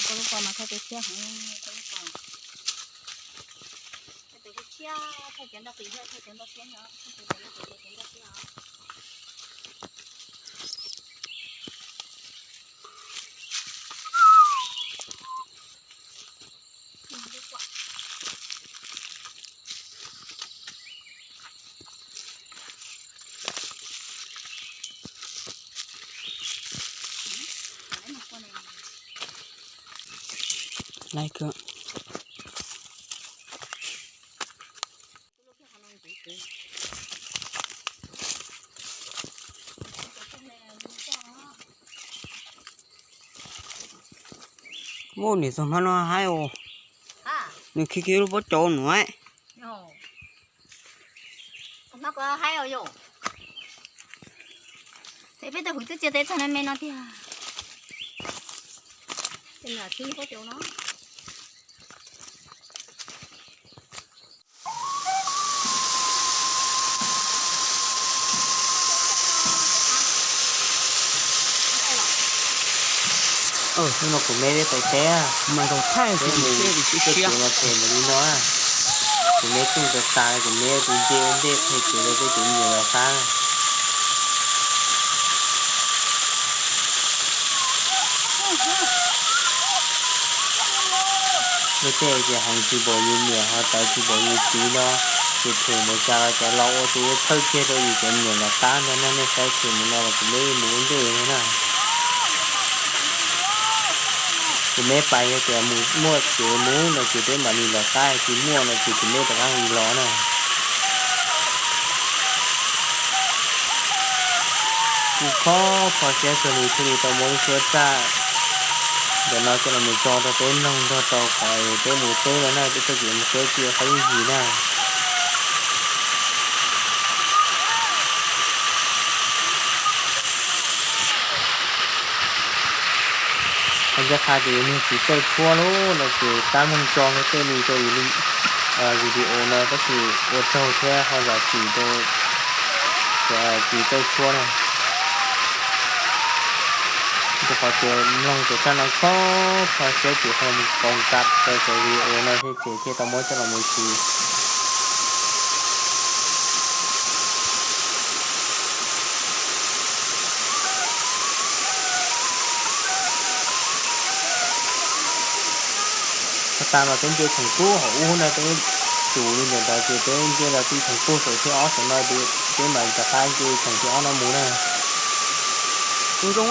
Koj lub ko mas koj tus thiab, koj lub ko. Koj tus thiab, thaij cov nroj qis thiab, thaij cov nroj thiab no, koj tus tus tus tus nroj thiab os. Laiv kawg. Muaj niam txiv hmab no haib os. Nws khi khi lub pob cauv nua. Hmab ko haib os yom. Ces peb tau hwv twb txia teb txog na me no tiag. Ces nws khi pob cauv no. Hnub no kuv me peb pais teb, kuv me tub tas tas kuv me tus nce ua ntej qhia kev rau peb cov me nyuam yaus qab. Luag tej tias heev tsis npaum yus niam, ho tawv tsis npaum yus txiv no, ces them mus cas los cov laus ua tus ua thawj kiag rau yus cov me nyuam yaus qab ntag na. Nej saib them mus no los kuv me mus ua ntej na. Kuv me pais yog tias mus muaj kev mus no ces peb mam li los qab, tsis muaj no ces kuv me rov qab mus los na. Kuv kho kho siab kawg li thiaj li tau muab lub suab tsaj ntawm no coj los mus tso rau peb mloog nrog rau qhov peb mus teb no na, peb txoj kev mus teb tsis qhov yooj yim na. Qhov ncaj qha tias yus niag txiv txawj tshuab lawm no ces tab meeg tso luag tej lus rau yus li video no tab sis ua tsaug thiab ho zam txim rau cov txiv txawj tshuab na. Rau qhov tias mloog cov tsaj no kho kho siab ces ho mus koom tab rau cov video no thiab ces thiaj tau muab coj los mus siv. Tag mas peb nce theem kub hauv ub na, peb tus li ntawm ntawd ces peb nce los txij theem kub saum thib ob saum no ces peb mam rov qab nce theem thib ob no mus na. Kuv zoo,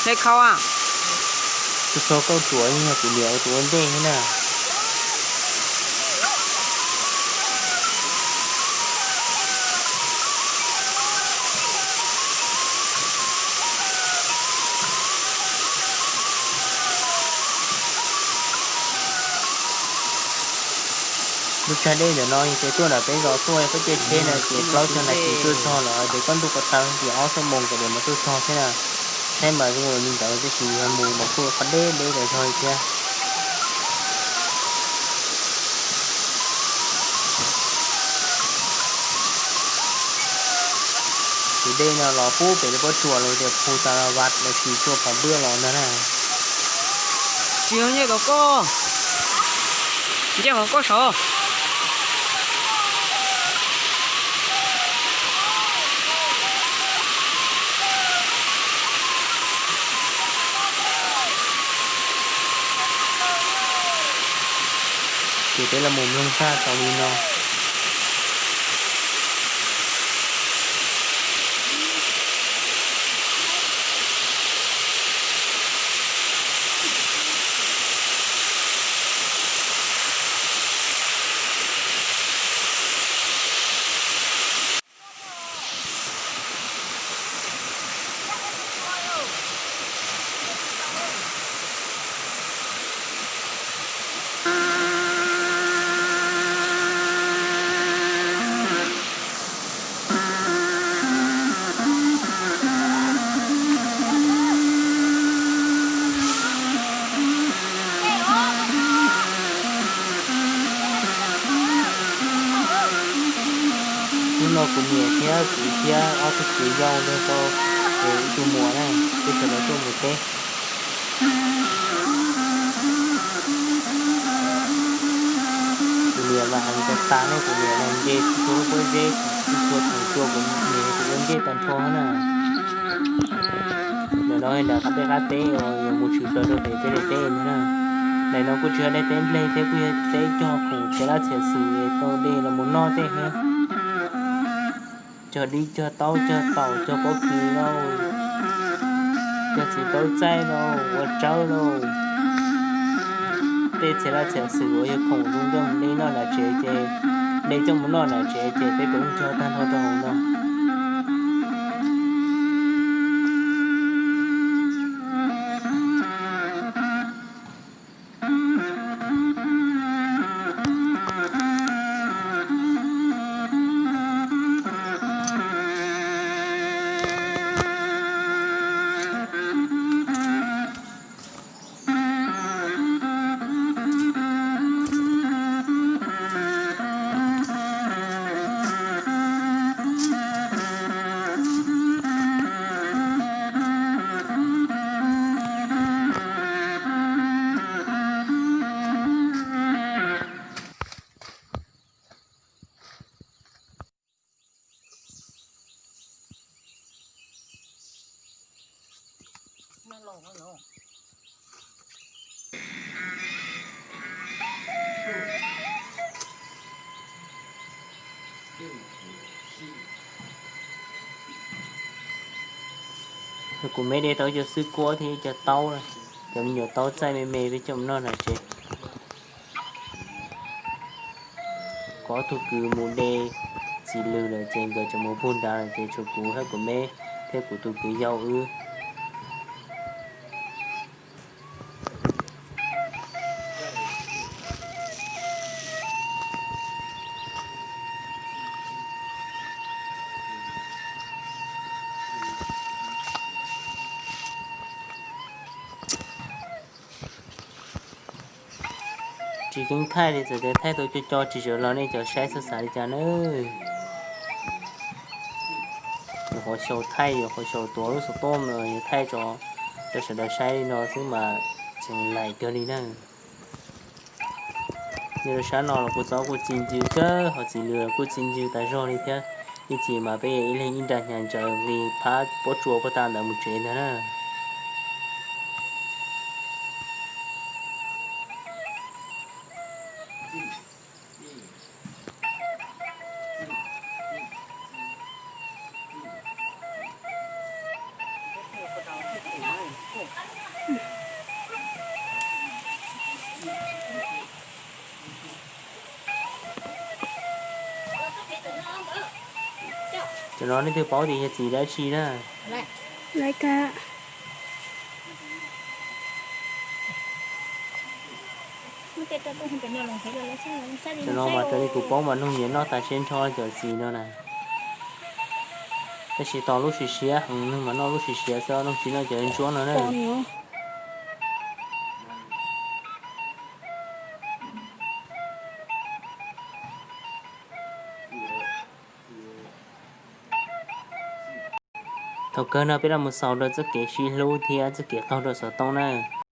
hle khau a. Txhua txhua kauj ruam yog kuv niam ua tus ua ntej thiab na. Lub tsag dej ntawm no yog tias tuaj ntawm peb zos tuaj, koj caij tsheb no ces plaub caug nas this tuaj txog lawm, ces koj ntuj ko taw ces ob xuab moos kaum diam mas tuaj txog thiab na. Saib mas zoo li ntawd tab sis yog mus mas kuj qhov deb deb zog thiab. Tus dej no los pub pem lub pob tsuas los tias Phu Tas Vas los sis Tsuas Pham Npwj los ntag na. Tsis yog nce kom koj, nce kom koj saud. Ces peb los mus mloog tag tau li no. thiab ob tug kwv yau nrog rau ib tug muam na, peb sawv daws tuaj mus teb. Kuv niam mas heev tas tas ne, kuv niam mas nce txhua lub pob zeb, txhua khoom cua kuv niam kuv ua ntej tag nrho na. Ntawm no nram qab peb qab teb uas yuav mus tshwm plaws rau pem peb daim teb no na. Ntawm no kuj tsis yog daim teb nplej thiab, kuj yog teb cog khoom txhia laj txhia xwm es tau de los mus noj tej thiab. Cog dib, cog taub, cog taum, cog pob kws lauj, cog txiv taub txaij lauj, ua tsawb lauj, tej txhia laj txhia xwm uas yog khoom zoo coj mus de noj nram tsev ces, de coj mus noj nram tsev ces peb puav leej cog tag nrho rau hauv no. Kuv me de tau cov xwb kuab thiab cov taub, cov me nyuam taub txaij me me peb coj mus noj nram tsev. Kuv ob tug kwv mus de txiv lws lawm ces nkawd tseem mus pug nrad lawm ces tshuav kuv thiab kuv me thiab kuv tus kwv yau wb. Tsis keeb thaij li, txawm tias thaij tau co co tsis zawv los nej cov saib xav xav li cas nawb. Yuav qhuav xyaum thaij, yuav qhuav xyaum tuav lub xov tooj yog thaij tso rau sawv daws saib li no xwb mas tseem laim kawg li na. Nyob rau sab no los kuj txob kuj txi ncw kawg, ho txiv lws los kuj txi ncw tas zog li thiab. Ib txhis mas peb ib leeg ib nra hnyav ntsaws nqis phab pob tsuas puag ta ntawd mus tsev ntag na. Cov no leej twg paub tias yog txiv dab tsi na? Lawv ka Cov no mas raws li kuv paub mas noog nyiam noj tas siab nrho cov txiv no na. Tab sis tos lub siav siav, noog mas noj lub siav siav xwb, noog tsis noj cov ntsuab no na. Thaum kawg no peb los mus xaus rau txoj kev sib hlub thiab txoj kev qaug rau xov tooj na.